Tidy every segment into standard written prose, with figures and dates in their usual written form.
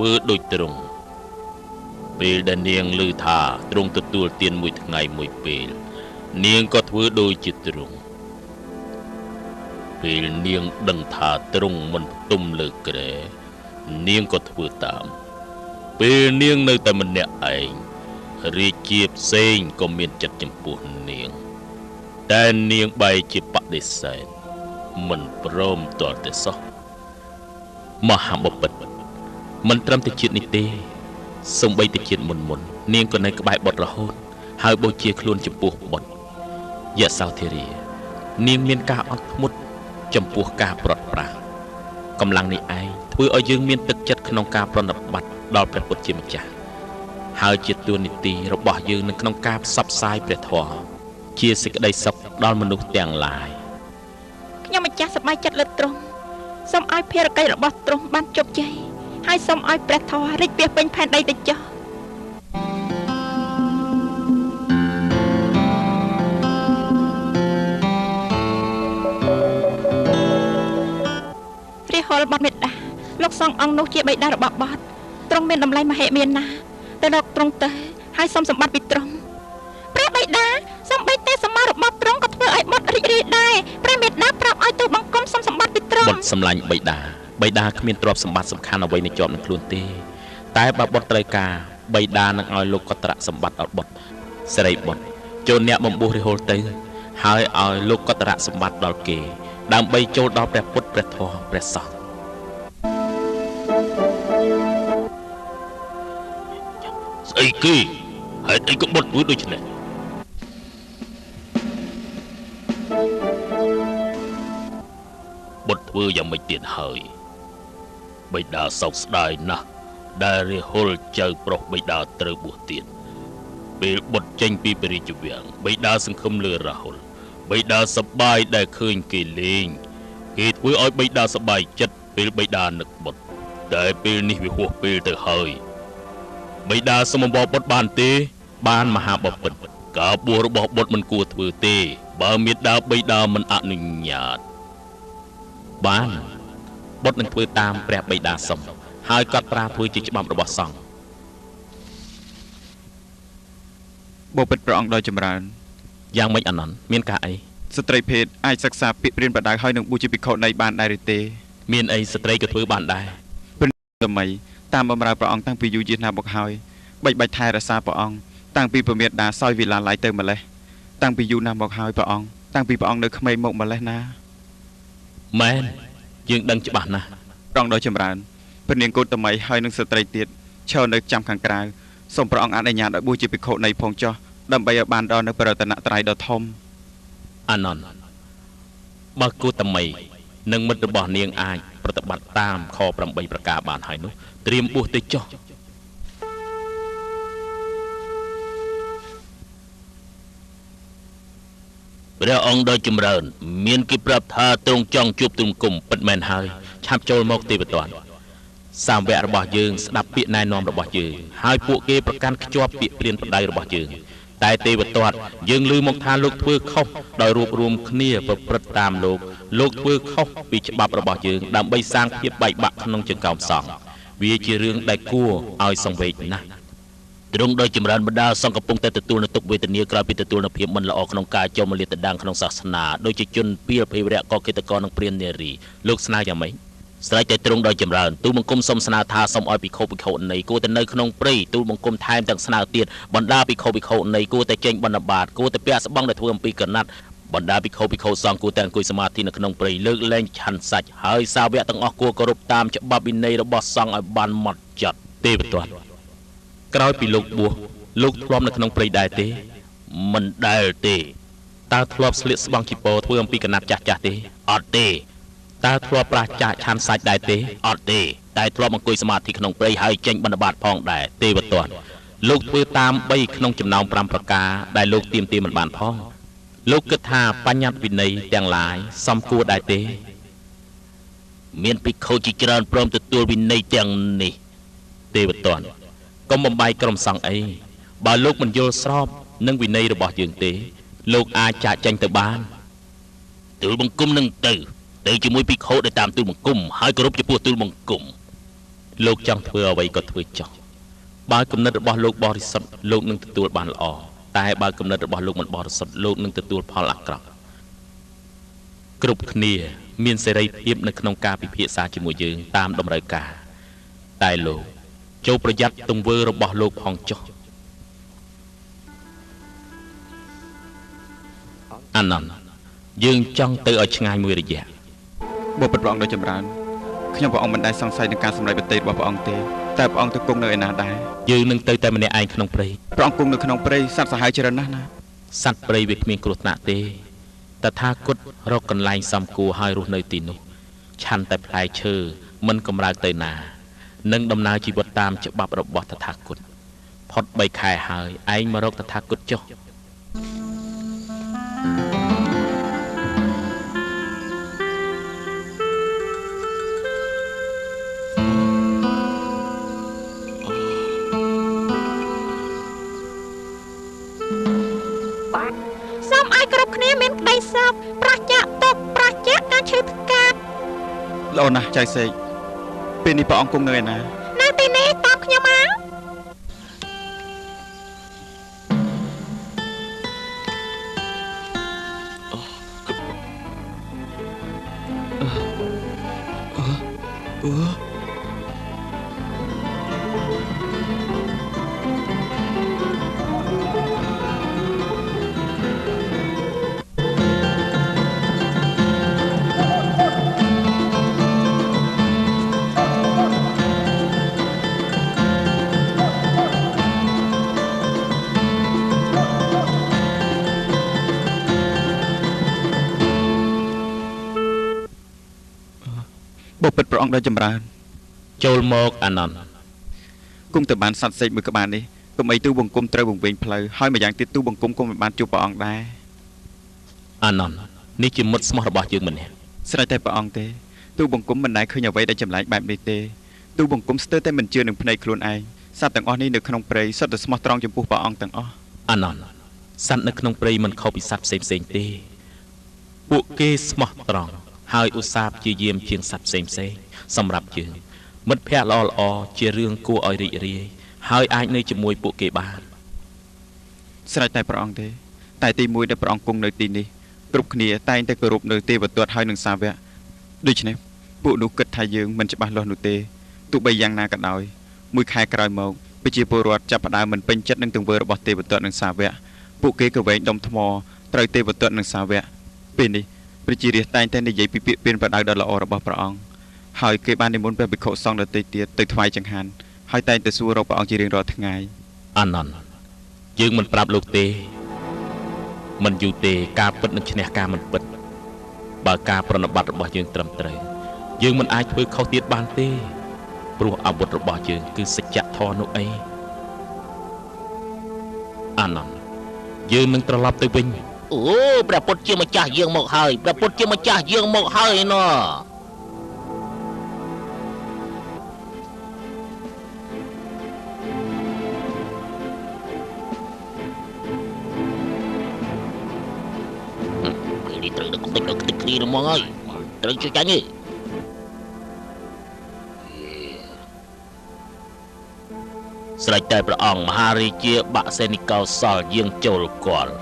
ធ្វើដូចទ្រង់ពេលដែលនាងឮថាទ្រង់ទទួលទានមួយថ្ងៃមួយពេលនាងក៏ធ្វើដូចជាទ្រង់ពេលនាងដឹងថាទ្រង់មិនផ្ទុំលើគ្រែនាងក៏ធ្វើតាមពេលនាងនៅតែម្នាក់ឯងរាជាផ្សេងក៏មានចិត្តចំពោះនាងតែនាងបែរជាបដិសេធមិនព្រមទាល់តែសោះមហាបពិត្រមិនត្រឹមតែជាតិនេះទេសូម្បីតែជាតិមុនមុននាងក៏នៅក្បែរបុត្ររហូតហើយបូជាខ្លួនចំពោះបុត្រយសោធិរានាងមានការអត់ធ្មត់ចំពោះការប្រត់ប្រាស់កម្លាំងនេះឯងធ្វើឲ្យយើងមានទឹកចិត្តក្នុងការប្រណិប័តដល់ព្រះពុទ្ធជាម្ចាស់ហើយជាតួនាទីរបស់យើងនៅក្នុងការផ្សព្វផ្សាយព្រះធម៌ជាសេចក្តីសុខដល់មនុស្សទាំងឡាយខ្ញុំម្ចាស់សប្បាយចិត្តលើទ្រង់សូមឲ្យភារកិច្ចរបស់ទ្រង់បានជោគជ័យហើយសូមឲ្យព្រះធម៌រីកពាសពេញផែនដីទៅចុះរាហុលបត់មេដាលោកសង្ឃអង្គនោះជាបិតារបស់បត់ទ្រង់មានតម្លៃមហិមាណាស់ទៅរកទ្រង់ទៅហើយសូមសម្បត្តិពីទ្រង់ព្រះបិតាសូម្បីតែសម្មារបស់ទ្រង់ក៏ធ្វើឲ្យបត់រីករាយដែរព្រះមេដាប្រាប់ឲ្យទូលបង្គំសូមសម្បត្តិពីទ្រង់បុត្រសម្លាញ់បិតាបិតាគ្មានទ្រព្យសម្បត្តិសំខាន់អ្វីនៅជាប់នឹងខ្លួនទេតែបើបុត្រត្រូវការបិតានឹងឲ្យលោកកត្រសម្បត្តិដល់បុត្រសិរីបុត្រចូលអ្នកបំពោះរិហុលទៅហើយឲ្យលោកកត្រសម្បត្តិដល់គេដើម្បីចូលដល់ព្រះពុទ្ធព្រះធម៌ព្រះសង្ឃស្អីគេហេតុអីក៏បុត្រធ្វើដូច្នេះបុត្រធ្វើយ៉ាងម៉េចទៀតហើយបិតាសោកស្ដាយណាស់ដែលរាហុលចៅប្រុសបិតាត្រូវបួសទៀតពេលបុត្រចេញពីព្រះរាជវាំងបិតាសង្ឃឹមលើរាហុលបិតាសប្បាយដែលឃើញគេលេងគេធ្វើឲ្យបិតាសប្បាយចិត្តពេលបិតានឹកបុត្រតែពេលនេះវាហួសពេលទៅហើយបិតាសូមអង្វរបុត្របានទេបានមហាបពិត្រការបួសរបស់បុត្រមិនគួរធ្វើទេបើមេដាបិតាមិនអនុញ្ញាតបានបុត្រនឹងធ្វើតាមព្រះបិតាសុំហើយកត់ត្រាធ្វើជាច្បាប់របស់សង្ឃបពិត្រព្រះអង្គដ៏ចម្រើនយ៉ាងម៉េចអនន្តមានការអីស្ត្រីភេទអាចសិក្សាពាក្យព្រានបដៅហើយនឹងបួសជាភិក្ខុនីបានដែរឬទេមានអីស្ត្រីក៏ធ្វើបានដែរព្រមីតាមបម្រើព្រះអង្គតាំងពីយូរយារណាស់មកហើយបីបាច់ថែរក្សាព្រះអង្គតាំងពីពមេដាសោយវិឡាឡៃទៅម្លេះតាំងពីយូរណាស់មកហើយព្រះអង្គតាំងពីព្រះអង្គនៅក្មេងមកម្លេះណាមែនយើងដឹងច្បាស់ណាស់ព្រះអង្គដ៏ចម្រើនព្រះនាងកោតមីហើយនឹងស្ត្រីទៀតឈរនៅចាំខាងក្រៅសូមព្រះអង្គអនុញ្ញាតឲ្យបួសជាភិក្ខុនីផងចុះដើម្បីឲ្យបានដល់នៅព្រះរតនត្រ័យដ៏ធំអានន្ទបើកោតមីនិងមិត្តរបស់នាងអាចប្រតិបត្តិតាមខ8ប្រការបានហើយនោះត្រៀមបួសទៅចុះព្រះអង្គដ៏ចម្រើនមានគេប្រាប់ថាទ្រង់ចង់ជួបទ្រង់គុំពិតមែនហើយឆាប់ចូលមកទេវទត្តសាវករបស់យើងស្ដាប់ពាក្យណែនាំរបស់យើងហើយពួកគេប្រកាន់ខ្ជាប់ពាក្យព្រានបដៅរបស់យើងតែទេវទត្តយើងឮមកថាលោកធ្វើខុសដោយរួបរวมគ្នាប្រព្រឹត្តតាមលោកលោកធ្វើខុសពីច្បាប់របស់យើងដើម្បីសាងភាពបែកបាក់ក្នុងចង្កោមសង្ឃវាជារឿងដែលគួរឲ្យសង្វេគណាស់ទ្រង់ដោយចម្រើនបណ្ដាសង្ឃកំពុងតែទទួលនូវទុក្ខវេទនាក្រោយពីទទួលនូវភាពមិនល្អក្នុងការចូលមកលាតត្រដាងក្នុងសាសនាដូចជាជនពីលភេវរៈកកេតកនិងព្រាននារីលោកស្នើយ៉ាងម៉េចស្រេចតែទ្រង់ដោយចម្រើនទូលបង្គំសូមស្នើថាសូមឲ្យភិក្ខុភិក្ខុនីគួរតែនៅក្នុងព្រៃទូលបង្គំថែមទាំងស្នើទៀតបណ្ដាភិក្ខុភិក្ខុនីគួរតែចេញបណ្ឌបាតគួរតែពាក់ស្បង់ដែលធ្វើអំពីក្រណាត់បណ្ដាភិក្ខុភិក្ខុសង្ឃគួរតែអង្គុយសមាធិនៅក្នុងព្រៃលើកលែងឆាន់សាច់ហើយសាវកទាំងអស់គួរគោរពតាមច្បាប់វិន័យរបស់សង្ឃឲ្យបានម៉ត់ចត់ទេវទត្តក្រោយពីលោកបួសលោកធ្លាប់នៅក្នុងព្រៃដែរទេមិនដែលទេតើធ្លាប់ស្លៀកស្បង់ជីពរធ្វើអំពីក្រណាត់ចាស់ចាស់ទេអត់ទេតើធ្លាប់ប្រាសចាកឆាន់សាច់ដែរទេអត់ទេតែធ្លាប់អង្គុយសមាធិក្នុងព្រៃហើយចេញបណ្ឌបាតផងដែរទេវទត្តលោកធ្វើតាម3ក្នុងចំណោម5ប្រការដែលលោកទាមទារមិនបានផងលោកគិតថាបញ្ញត្តិវិន័យទាំងឡាយសមគួរដែរទេមានភិក្ខុជាច្រើនព្រមទទួលវិន័យទាំងនេះទេវទត្តកុំបំបែកក្រុមសង្ឃអីបើលោកមិនយល់ស្របនឹងវិន័យរបស់យើងទេលោកអាចចាកចេញទៅបានទូលបង្គំនឹងទៅជាមួយភិក្ខុដែលតាមទូលបង្គំហើយគោរពចំពោះទូលបង្គំ លោកចង់ធ្វើអ្វីក៏ធ្វើចុះបើគំនិតរបស់លោកបរិសុទ្ធលោកនឹងទទួលបានល្អតែបើគំនិតរបស់លោកមិនបរិសុទ្ធលោកនឹងទទួលផលអាក្រក់គ្រប់គ្នាមានសេរីភាពនៅក្នុងការពិភាក្សាជាមួយយើងតាមតម្រូវការតែលោកចូលប្រយ័ត្នទង្វើរបស់លោកផងចុះអានន្ទយើងចង់ទៅឲ្យឆ្ងាយមួយរយៈបបិទ្ធព្រះអង្គដ៏ចម្រើនខ្ញុំព្រះអង្គមិនដែលសង្ស័យនឹងការសម្រេចមតិរបស់ព្រះអង្គទេតែព្រះអង្គទៅគង់នៅឯណាដែរយើងនឹងទៅតែម្នាក់ឯងក្នុងព្រៃព្រះអង្គគង់នៅក្នុងព្រៃសត្វសាហាវច្រើនណាស់ណាសត្វព្រៃវាគ្មានគ្រោះថ្នាក់ទេតថាគតរកកន្លែងសំគួរហើយរស់នៅទីនោះឆាន់តែផ្លែឈើមិនកម្រើកទៅណានឹងដំណើរជីវិតតាមច្បាប់របស់តថាគតផុត3ខែហើយឯងមករកតថាគតចុះសូមឲ្យគ្រប់គ្នាមានក្តីសុខប្រឆាទុក្ខប្រឆាការឈឺថ្កាត់ល្អណាស់ចៅសេកពេលនេះព្រះអង្គគង់នៅឯណានៅទីនេះតាមខ្ញុំមកបបិទ្ធព្រះអង្គដ៏ចម្រើនចូលមកអានន្ទគង់តែបានសត្វសេកមួយក្បាលនេះកុំអីទូបង្គំត្រូវវង្វេងផ្លូវហើយម្យ៉ាងទៀតទូបង្គំក៏មិនបានជួបព្រះអង្គដែរអានន្ទនេះជាមិត្តស្មោះរបស់យើងម្នាក់ស្រេចតែព្រះអង្គទេទូបង្គំមិនដែលឃើញអ្វីដែលចម្លែកបែបនេះទេទូបង្គំស្ទើរតែមិនជឿនឹងភ្នែកខ្លួនឯងសត្វទាំងអស់នេះនៅក្នុងព្រៃសុទ្ធតែស្មោះត្រង់ចំពោះព្រះអង្គទាំងអស់អានន្ទសត្វនៅក្នុងព្រៃមិនខុសពីសត្វផ្សេងៗទេពួកគេស្មោះត្រង់ហើយឧស្សាហ៍ព្យាយាមជាងសត្វផ្សេងផ្សេងសម្រាប់យើងមិត្តភក្តិល្អៗជារឿងគួរឲ្យរីករាយហើយអាចនៅជាមួយពួកគេបានស្រេចតែព្រះអង្គទេតែទីមួយដែលព្រះអង្គគង់នៅទីនេះគ្រប់គ្នាតែងតែគោរពនៅទេវទត្តហើយនឹងសាវកដូច្នេះពួកនោះគិតថាយើងមិនច្បាស់លាស់នោះទេទោះបីយ៉ាងណាក៏ដោយមួយខែក្រោយមកប្រជាពលរដ្ឋចាប់ផ្ដើមមិនពេញចិត្តនឹងទង្វើរបស់ទេវទត្តនិងសាវកពួកគេក៏វែងដុំថ្មត្រូវទេវទត្តនិងសាវកពេលនេះប្រជារាស្ត្រតែងតែនិយាយពីពាក្យពានប្រដៅដ៏ល្អរបស់ព្រះអង្គហើយគេបាននិមន្តព្រះភិក្ខុសង្ឃដទៃទៀតទៅថ្វាយចង្ហាន់ហើយតែងតែសួររកព្រះអង្គជារៀងរាល់ថ្ងៃអានន្ទយើងមិនប្រាប់លោកទេមិនយូរទេការពិតនឹងឈ្នះការមិនពិតបើការប្រណិប័តរបស់យើងត្រឹមត្រូវយើងមិនអាចធ្វើខុសទៀតបានទេព្រោះអាវុធរបស់យើងគឺសច្ចធម៌នោះអីអានន្ទយើងនឹងត្រឡប់ទៅវិញអូព្រះពុទ្ធជាម្ចាស់យាងមកហើយព្រះពុទ្ធជាម្ចាស់យាងមកហើយណោះពេលនេះត្រូវដឹកតិចដឹកតិចគ្នាហ្មងហើយត្រូវជួយចាញ់ទេស្រេចតែព្រះអង្គមហារាជាបសេនិកោសលយាងចូលគាល់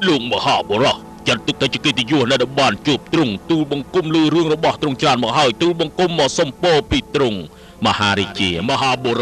លោកមហាបុរសចាត់ទុកតែជាកិត្តិយសដែលបានជួបទ្រង់ទូលបង្គំលើរឿងរបស់ទ្រង់ច្រើនមកហើយទូលបង្គំមកសុំពរពីទ្រង់មហារាជាមហាបុរស